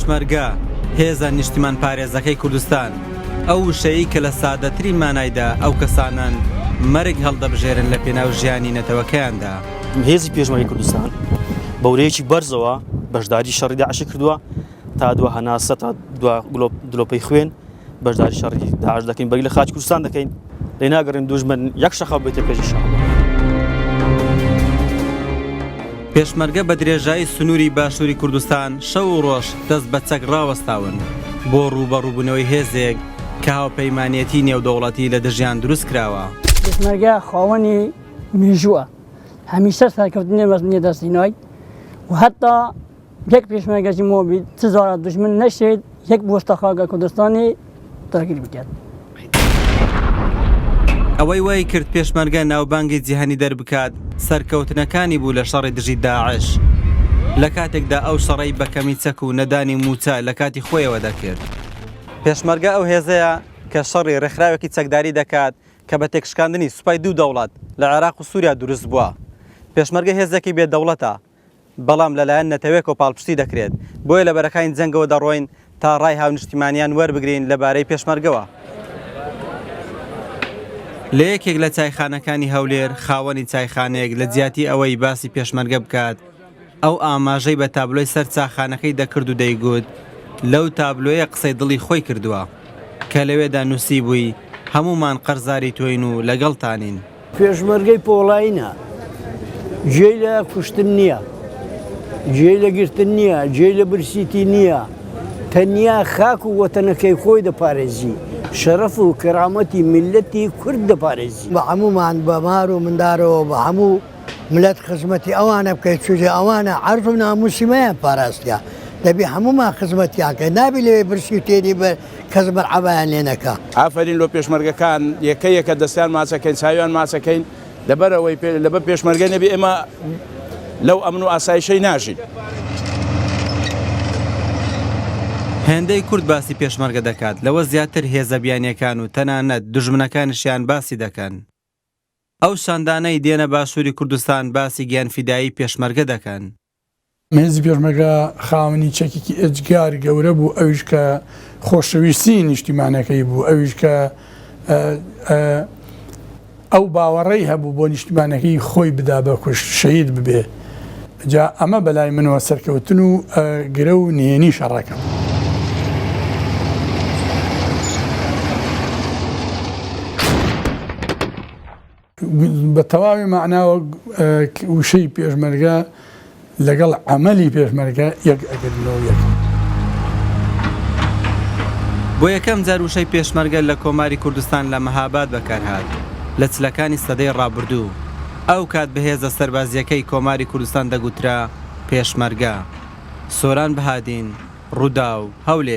پێشمەرگە، هێزە نیشتیمانپارێزەکەی کوردستان، ئەو وشەیەی کە لە سادەترین مانایدا ئەو کەسانەن مەرگ هەڵدەبژێرن لە پێناو ژیانی نەتەوەکەیاندا. هێزی پێشمەرگەی کوردستان بە ورەیەکی بەرزەوە بەشداری شەڕی داعشی کردووە تا دوا هەناسە تا دوا دلۆپەی خوێن بەشداری شەڕی داعش دەکەین بەری لە خاکی کوردستان دەکەین لێ ناگەڕین دوژمن یەک شەخە بێتە پێش ئینشاءاللە. پێشمەرگە بە درێژایی سنووری باشووری کوردستان شەو و ڕۆژ دەست بە چەک ڕاوەستاون بۆ ڕووبەڕووبوونەوەی هێزێک کە هاوپەیمانیەتی نێودەوڵەتی لە دژیان دروست کراوە. پێشمەرگە خاوەنی مێژووە، هەمیشە سەرکەوتنی مەزنی دەستهێنای و هەتا یەک پێشمەرگەشی مابیت چ جارە دوژمن نەشێت یەک بۆستە خاکە کوردستانی داگیر بکات. ئەوەی وای کرد پێشمەرگە ناوبانگی جیهانی دەربکات سەرکەوتنەکانی بوو لە شەڕی دژی داعش لە کاتێکدا ئەو شەڕەی بە کەمی چەک و نەدانی مووچە لە کاتی خۆیەوە دەکرد. پێشمەرگە ئەو هێزەیە کە شەڕی ڕێکخراوێکی چەکداری دەکات کە بە تێکشکاندنی سوپای دوو دەوڵەت لە عێراق و سووریا دروست بووە. پێشمەرگە هێزێکی بێ دەوڵەتە بەڵام لەلایەن نەتەوێکەوە پاڵپشتی دەکرێت، بۆیە لە بەرەکانی جەنگەوە دەڕۆین تا ڕای هاونیشتیمانیان وەربگرین لەبارەی پێشمەرگەوە. لە یەکێک لە چایخانەکانی هەولێر خاوەنی چایخانەیەک لە جیاتی ئەوەی باسی پێشمەرگە بکات، ئەو ئاماژەی بە تابلۆی سەر چاخانەکەی دەکرد و دەیگوت لەو تابلۆیە قسەی دڵی خۆی کردووە، کە لەوێدا نووسیبووی هەموومان قەرزاری تۆین و لەگەڵتانین. پێشمەرگەی پۆڵایینە، جێی لە کوشتن نییە، جێی لە گرتن نییە، جێی لە برسیتی نییە، تەنیا خاک و وەتەنەکەی خۆی دەپارێزی، شەرەف و کەرامەتی میللەتی کورد دەپارێزی. بە هەموومان بە مار و مندارەوە بە هەموو ملت خزمەتی ئەوانە بکەین چونکە ئەوانە عەرز و ناموسی مەیان پاراستیە دەبی هەموومان خزمەتیان کەین نابی لەوێ برسی و تێری بە کەس مەرحەبایان لێ نەکا. ئافەرین لۆ پێشمەرگەکان یەکە یەکە دەستیان ماچەکەین چاویان ماچەکەین لەبەر ئەوەی لەبەر پێشمەرگە نەبی ئێمە لەو ئەمن و ئاسایشەی ناژین. هێندەی کورد باسی پێشمەرگە دەکات لەوە زیاتر هێزە بیانیەکان و تەنانەت دوژمنەکانیشیان باسی دەکەن. ئەو شاندانەی دێنە باشوری کوردستان باسی گیانفیدایی پێشمەرگە دەکەن. هێزی پێشمەرگە خاوەنی چەکێکی ئێجگار گەورە بوو، ئەویش کە خۆشەویستیی نیشتیمانەکەی بوو، ئەویش کە ئەو باوەڕەی هەبوو بۆ نیشتیمانەکەی خۆی بدا بە کوشت، شەهید ببێ. جا ئەمە بەلای منەوە سەرکەوتن و گرە و نهێنی شەڕەکە بوو. بە تەواوی مەعناوە وشەی پێشمەرگە لەگەڵ عەمەلی پێشمەرگە یەک ئەگرنەوە یەک. بۆ یەکەم جار وشەی پێشمەرگە لە کۆماری کوردستان لە مەهاباد بەکارهات لە چلەکانی سەدەی ڕابردوو. ئەو کات بە هێزە سەربازییەکەی کۆماری کوردستان دەگوترا پێشمەرگە. سۆران بەهادین، ڕووداو، هەولێر.